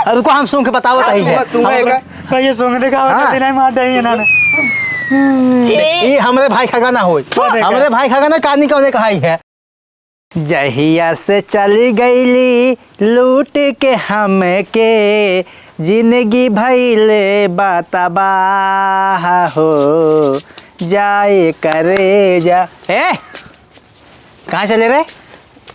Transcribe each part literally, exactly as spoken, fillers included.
अब रुको, हम सूंघ के बतावत हई है। तुम, तुम हम एक भैया सूंघ देखा, हाँ। दिन ही मार दही इन्होंने। छी। ई हमरे भाई खागा ना होई। हाँ, देखा। हमरे भाई खागा ना, कानी कौने कहाई है। जहिया से चली गईली लूट के हमके, जिंदगी भइले बा तबाह हो, जाए करेजा। ए, कहाँ चले रे?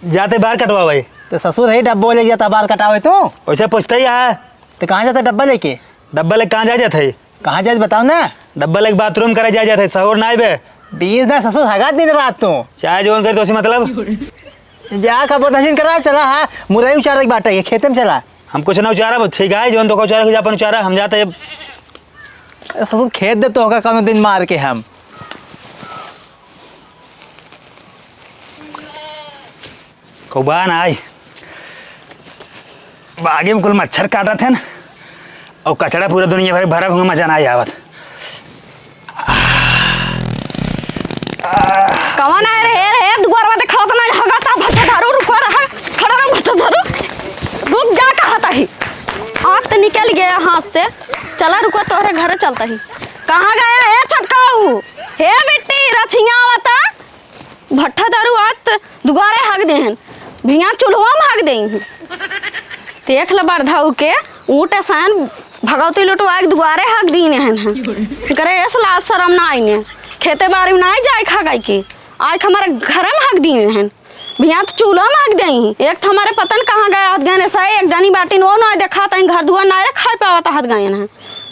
जाते बाल कटवावे। तो ससुर है डब्बो ले जाता बाल कटावे तू? वैसे पूछते ही है। तो कहाँ जाता डब्बा लेके? डब्बा लेके कहाँ जाए जात है? कहाँ जाए बताओ ना। डब्बा लेके बाथरूम करे जाए जात है, सहूर नाई बे। बीस ना ससुर हगा दिन रात तू। चाहे जौन करे तो उसे मतलब। जा का बोतल करा, चला, हाँ, मुरई उचारे के बाटे, ये खेते में चला। हम कुछ ना उचारा, बस ठीक है, जौन तो का उचारा, जा अपन उचारा, हम जाते अब। ससुर खेत दे तो होगा कौनो दिन मार के हम। कौआ ना आई। बागी में कुल मच्छर काटत हैं और कचड़ा पूरा दुनिया भर भरा हुआ, मजा ना आई आवत। कौन है रे, रे, दुआर में देखावत ना हगा ता भट्टा धरू, रुको रहा, खड़ा रहा भट्टा धरू, रुक जा कहत ही। हाथ तो निकल गया हाथ से, चला रुको तोहरे घरे चलता ही। कहाँ गया है छोटकाऊ? हे बिट्टी, रछिया आवता। भट्ठा दारू आत दुआरे हग देहन, भिया चूल्हा में हग देई। देख ल बरधऊ के, ऊँट असान भगवती लुटवा के दुआरे हग दीन हन। करे एस लाज शरम ना आईने, खेते बारी में ना जाए खा गाई के, आए के हमारे घर में हग दीन हन। भिया तो चूल्हा में हग देई। एक तो हमारे पतन कहाँ गया हत गए ऐसा, एक जनी बाटिन वो ना देखा तई घर दुआर ना रे खाए पावत हत गए हैं।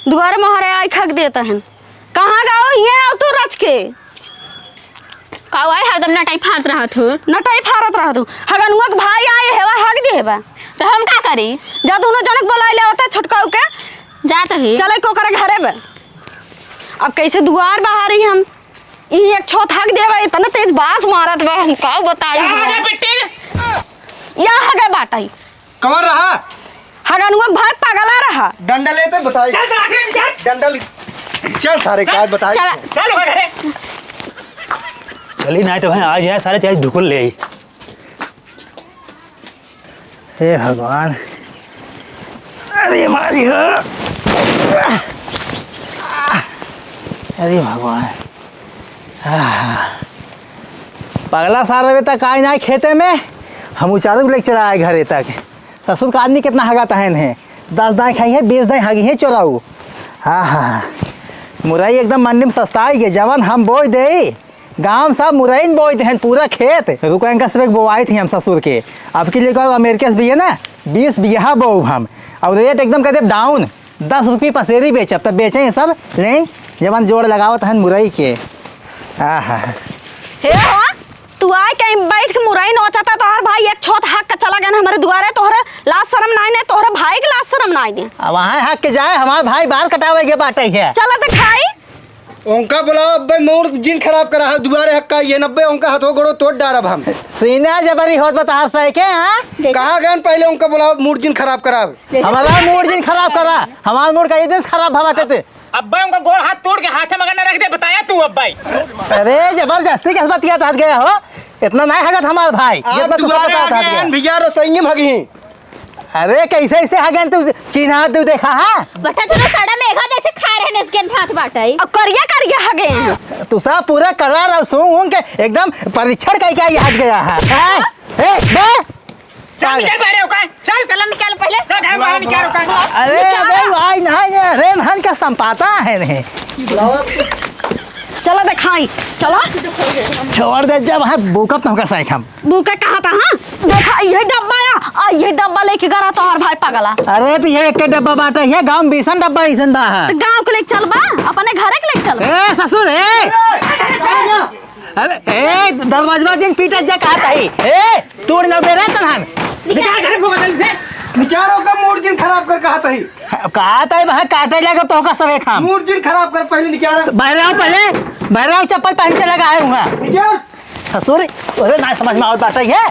दुआरे मोहरे आए हग देता हन। कहाँ गाओ ये आओ तू रच के। का हुआ है, हरदम नटाई फारत रहत हो? नटाई फारत रहत हो। हगनुआ के भाई आए हेवा, हग दे हेवा। तो हम का करी? जा दोनों जनक बोलाई ले आवता छोटकाऊ के। जात ही। चले को करे घरे बे। अब कैसे दुआर बहारी हम? ई एक छोत हग देवा, इतना तेज बास मारत बा, हम का बताई कहाँ हम? गया बिट्टी? या हगे बाटाई। कमर रहा। हगनुआ के भाई पगला रहा। डंडा लेते बताई। चल, चल, चल, चल। डंडा ले-, चल सारे, चल, काज बताई। चल, चल, ओकरे घरे। चली ना तो भाई, आज है सारे, आज ढुकुल ले आई। हे भगवान, अरे मारी हो। अरे भगवान, आहा। पगला सारे बे तक आई ना खेते में, हम उचारू लेके चला आए घरे तक। ससुर का आदमी कितना हगा तहन है, दस दाएँ खाई है, बीस दाएँ हगी है चोराऊ। हाँ, हाँ, हाँ। मुरई एकदम मंडी में सस्ता आई गए, जवन हम बोई देई, गाँव सब मुरई में बोई देहन पूरा खेत। रुको, इनका सब एक बोआई थी हम ससुर के, अब की लेकर अमेरिका से भी है ना, बीस बीघा बोब हम, और रेट एकदम कह दे डाउन। दस रुपये पसेरी बेचब, तब बेचे सब, लें, जवन जोड़ लगावत हन मुरई के। आहा। हे हो, तू आए कहीं बैठ के मुरई नोचता, तोहर भाई एक छोत हक के चला गए हमरे दुआरे, तोहरे लाज शरम नाई ने, तोहरे भाई के लाज शरम नाई ने। अब वहाँ हक के जाए, हमार भाई बाल कटावे के बाटे है। चला दिखाई। उनका बुलाओ, अब्बे मूड जिन खराब करा है, दुआरे हक का ये नब्बे, उनका हाथों गोड़ो तोड़ डारब हम। सीना जबरी होत बता सही के, हाँ? कहाँ गए पहले, उनका बुलाओ, मूड जिन खराब कराब। हमारा मूड जिन खराब करा, हमार मूड का ये दिन खराब भवा बाटे ते। अब्बा उनका गोड़ हाथ तोड़ के हाथे में अगर न रख दे, बताया तू अब्बा। अरे जबरदस्ती के बतिया हट गया हो, इतना नहीं हगत हमार भाई, आज जितना तू दुआरे बता आ गए हट गया। हैं भैया, रसोई में हगी। अरे कैसे ऐसे हगन तू चिन्हा तू देखा है? बट्टा तू सड़ा मेघा जैसे खा रहे ने इसके हाथ बाटे। अब करिया करिया हगे हैं। तू सब पूरा कलर और सूंघ ऊंघ के एकदम परीक्षण करके आई हट गया है। हैं? ए, बे! चल, निकल बाहर ओका। चल, चल, निकाल पहले। चल, घर बाहर निकाल ओका। अरे, अबे, भाई, ना, ये, अरे, नहन का संपाता है नहीं। चला देखाई, चला। छोड़ दे, जब है, बूकब तो होगा साइक हम। बूके कहाँ था, हाँ? देखा, ये डब्बा या, आ, ये डब्बा लेके गरा तोहर भाई पगला। अरे, तो ये एक डब्बा बाटा, ये गाँव में बीसन डब्बा ऐसन बा है। तो गाँव के लेके चल बा, अपने घरे के लेके चल बा। ए, ससुर, ए! अरे, ए, दरवाजवा जिन पीटत जा कहत हई। ए, तोड़ न बेरा तनहन। निकाल घर को बदल से। निकालो का मूड जिन खराब कर कहत हई। कहत हई, वहाँ काटे जाएगा तो का सबे काम। मूड जिन खराब कर पहले निकाल। तो बहरे आओ पहले, बहरे आओ, चप्पल पहन के लगा है वहाँ। निकाल। ससुर, अरे ना समझ में आवत बात है ये।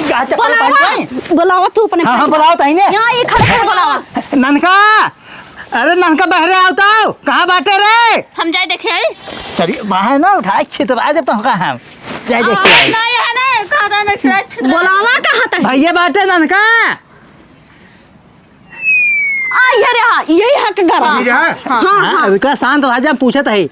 का चप्पल पहन बुलावा, के? बुलावा तू अपने हाँ, हाँ, भाई। बुलावा तही ने। यहाँ ये खड़े खड़े बुलावा। ननका, अरे ननका बहरे आओ तो, कहाँ बाटे रे? हम जाए देखे आई। चलिए, बाहर ना उठाए, छितरा जब तो कहाँ हम। जाए देखे आई। ना, यहाँ ना, कहाँ था, मैं शायद छितरा बोलावा कहाँ था? भैया बाटे ननका। ये रहा, यही हक करा। ये रहा? हाँ, हाँ, हाँ। रुका, शांत रह जा, हम पूछत हई।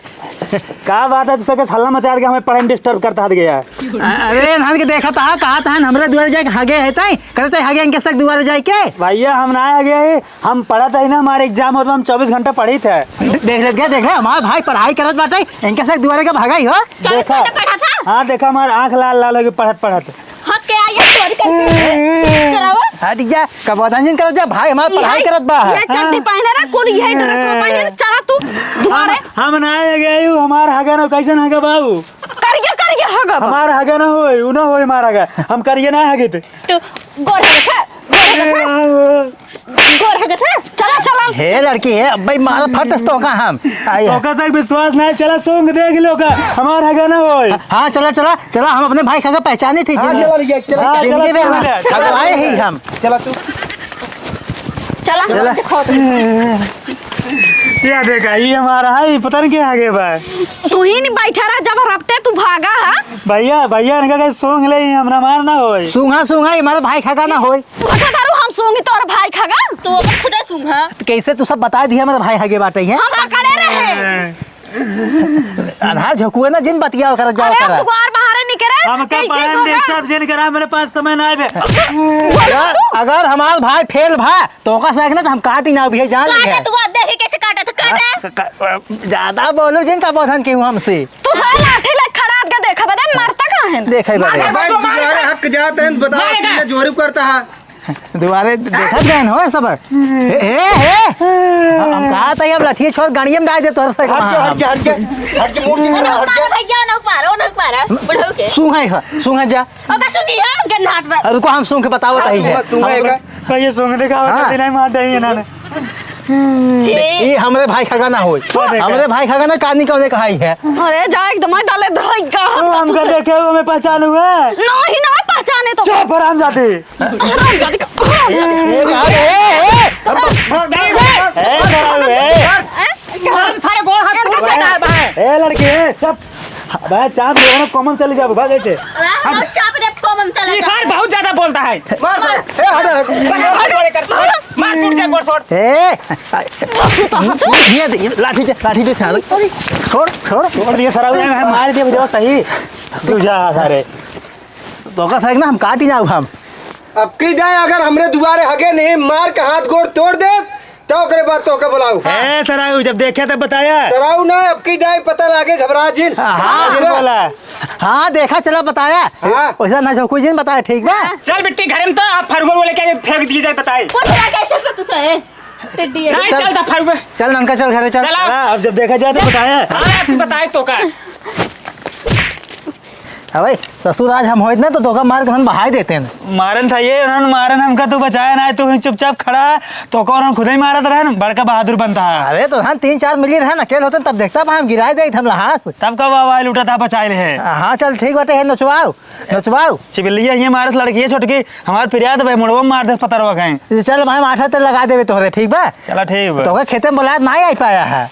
का बात है, तू सबके हल्ला मचा के हमें पढ़ाई में disturb करता हट गया? अ-, अरे, इन्हन के देखत हा, कहा था, हमरे दुआरे जाके हगे है तई, करते हगे इनके सब दुआरे जाके। भैया, हम ना हगे ही, हम पढ़त ही ना, हमारे exam होत बा, हम चउबीस घंटा पढ़ित है। दे-, देख ले, देख ले, हमार भाई पढ़ाई करत बाटे, इनके सब दुआरे के भगाई हो। चउबीस देखा। घंटा पढ़त हा? हाँ, देखा, हमार आँख लाल लाल होगी पढ़त पढ़त। हट के आ, ये चोरी करके। चलाओ। हट जा, कबोधन जिन करत जा, भाई हमार ये पढ़ाई है, करत बा। ये चड्डी पहने रहा, कुल यही dress में पहने रहा, चला तू दुआरे। हम, हम ना हगे ही, हमार हगे ना, कैसन हगे बाबू? करिया, करिया हगे बा। हमार हगे ना होई, उ ना होई हमार हगे। हम करिया ना हगे थे। तू गोर हगे थे, गोर हगे थे। गोर हगे थे, चला, चला। हे लड़की, हे, अब भाई मारा फटस तो का हम। आई है। ओका से विश्वास नहीं, चला सूंघ देख लो का, हमार हगे ना होई। हाँ, चला, चला, चला, हम अपने भाई का पहचाने थे, हाँ, जिंदगी, चला भैया, चला, हाँ, जिंदगी चला, में चला, हम चला, हगवाए ही हम। चला तू। चला, चला। देखो तो। या देखा, ये हमारा है, ये पता नहीं क्या हगे बा। तू ही नहीं बैठा रहा, जब रपटे तू भागा है। भैया, भैया, इनका कहीं सूंघ ले, हमरा मार ना होई। सूंघा, सूंघा, ये हमारा भाई खागा ना होई। तू अच्छा करू, हम सूंघी तोर भाई खागा, तू अपन खुदे सूंघा। तो कैसे तू सब बता दिया, हमारा भाई हगे बाटे है? हम करे रहे। आधा झकुए ना जिन बतिया कर जाओ अरे, करा। दुआर बाहर निकले, हमका कैसे पढ़ाई में होगा? Disturb जिन करा, मेरे पास समय ना आवे। बोलो अगर, तू। अगर हमार भाई fail भा, तो ओका से ना तो हम काटी ना अभी जान ले। काटे तू, अब देखी कैसे काटे तो काटे। हाँ, क-, क-, ज्यादा बोलो जिन कबोधन की हमसे। तू साला लाठी ले खड़ा के देखा, बता मरता कहाँ है? देखे बड़े। मार, मार, मार, मार। दुआरे हक जात हैं, बताओ, मारेगा। सीने जोरू करता है। दुआरे देखत गए हो सब। हे, हे, हे। हम कहा था, अब लठिए छोड़, गाड़िए में डाल दे तोहर से हट जा, कहाँ हट जा, हट जा, हट जा, मूर्ति में हट जा। भैया, नौक मारो, नौक मारो, बुढ़ऊ के। सूंघ है, सूंघ है जा। ओका सूंघी है, गन्नाथ बा। अरे रुको, हम सूंघ के बतावत ही है। सूंघ है का? भाई, ये सूंघ देखा, हाँ। दिन ही मार दे, इन्होंने। जी। ये हमरे भाई खागा ना होई। हाँ, देखा। हमरे भाई खागा ना, कानी कौने कहाई है। अरे, जा एकदम ही दले धोई का, तू हम हमका कर देखे हो, हमें पहचान हुआ? नहीं, ना पहचाने तो। चुप, हरामजादी। हरामजादी का, हरामजादी। ए, ए, ए, ए। ए, सारे गोड़ हाथ टूट गए हैं भाई। ए, लड़के, ए, सब। अबे, चाप दे ना, कोमम चले जाबो, भाग ऐसे। अरे, हम चाप दे, कोमम चले ये जाबो। सार बहुत ज्यादा बोलता है। मार, मार। ए, हट, हट। मार, मार, मार, मार, मार, टूट जाए गोड़ सोड़। ए, ये दे, लाठी दे, लाठी दे, सारे। छोड़, छोड़। छोड़ दिए सारा, उन्हें मार दिया, बजाओ सही। तू जा, सारे। तो का फेंक ना, हम काटी जाऊ हम। अब की जाए, अगर हमरे दुआरे हगे नहीं, मार के हाथ गोड़ तोड़ दे, तो ओकरे बाद तोहके बुलाऊ। ए, सराऊ, जब देखे तब बताया। सराऊ ना, अब की दाई पता लागे, घबरा जिन। हाँ, हाँ, बोला। हाँ, देखा चला बताया। हाँ। वैसा ना झोंकू जिन बताया, ठीक बा? चल बिट्टी, घरे में तो आप फरगोल वाले के फेंक दिए जाए, बताए। पूछ रहा कैसे पे तुझसे है? टिड्डी है। नहीं, चल। चल दा फरगोल। चल ननका, चल घरे चल। चला। चला, अब जब देखा जाए तो बताया। हाँ, तू बताए तो का। अबे ससुर, आज हम होइत ना तो तोका मार के हम बहाई देते हैं। मारन था ये, उन्होंने मारन हमका, तू बचाया ना, तू ही चुपचाप खड़ा, तोका उन्होंने खुद ही मारत रहन, बड़का बहादुर बनता है। अरे तो हम तीन चार मिली रहन, अकेले होते तब देखता बा, हम गिराए देत हम लहास। तब कब आवाज उठा था, बचाए ले है। हाँ चल ठीक बाटे है, नचवाओ, नचवाओ। चिबिलिया ये मारत लड़की है छोटकी, हमार पिरियात भाई मुड़वा मार दे पतरवा कहीं। चल भाई, हम आठा तेल लगा देवे तोहरे, ठीक बा? चला ठीक बा। तोहरे खेते में बोलात ना आई पाया है।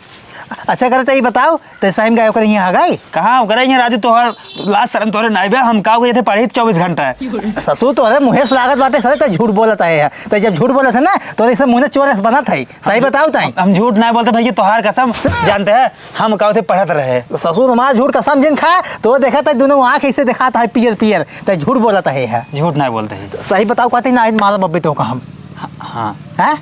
अच्छा करे तो ये बताओ, ते साइन गाय ओकरे यहाँ आ गई? कहाँ ओकरे यहाँ राजू, तोहर लाज शर्म तोहरे नाई बे, हम का ओकरे थे पढ़ी चउबीस घंटा है। ससुर तोहरे मुँहे से लागत बाटे सरे, ते झूठ बोलत आए है। ते जब झूठ बोलत है ना, तोहरे से मुँह चोर से बनत है। सही बताओ ताई। हम झूठ ना बोलते भैया, तोहार कसम जानते हैं, हम का थे पढ़त रहे। ससुर हमार झूठ कसम जिन खा, तो देखा ते दोनों आँख ऐसे दिखाता है पियर पियर, ते झूठ बोलत है, है। झूठ ना बोलते हैं। सही बताओ कहते ना, आज मारा बब्बे तो का हम। हाँ। हैं?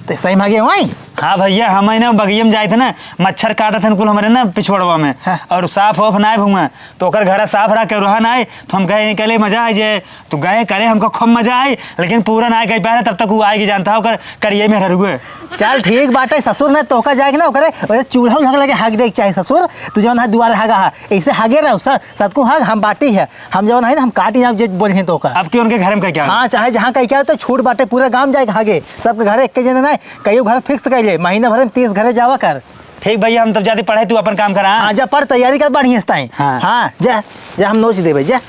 ते सही मागे वहीं? हाँ भैया, हम है ना बगिया में जाए थे ना, मच्छर काटत हन कुल हमरे ना पिछवड़वा में, हाँ। और साफ वाफ ना आए भुआ, तो ओकर घर साफ रहा के रहा ना आए, तो हम कहे इनके लिए मजा आ जाए, तो गए करे हमको खूब मजा आई, लेकिन पूरा ना कह पा रहे, तब तक वो आए के जानता हो कर करिए में हर हुए। चल ठीक बाटे ससुर, ने तोका जाए के ना ओकरे, ओकरे चूल्हा उल्हा के लगे हक दे के चाहे ससुर, तू जौन है दुआरे हगा है, ऐसे हगे रहो सर, सतकू हग हम बाटी है, हम जौन है ना हम काटी जाओ जे बोल हैं तोका। अब क्यों उनके घर में कह क्या? हाँ चाहे जहाँ कह क्या तो छूट बाटे पूरे गांव जाए के हगे, सबके घर एक के जने ना, कईयो घर fix कर ले, महीना भर में तीस घरे जावा कर। ठीक भैया, हम तब जाते पढ़े, तू अपन काम करा। हाँ, जा पढ़, तैयारी कर बढ़िया से ताई। हाँ। हाँ, जा, जा, हम नोच देबे, जा।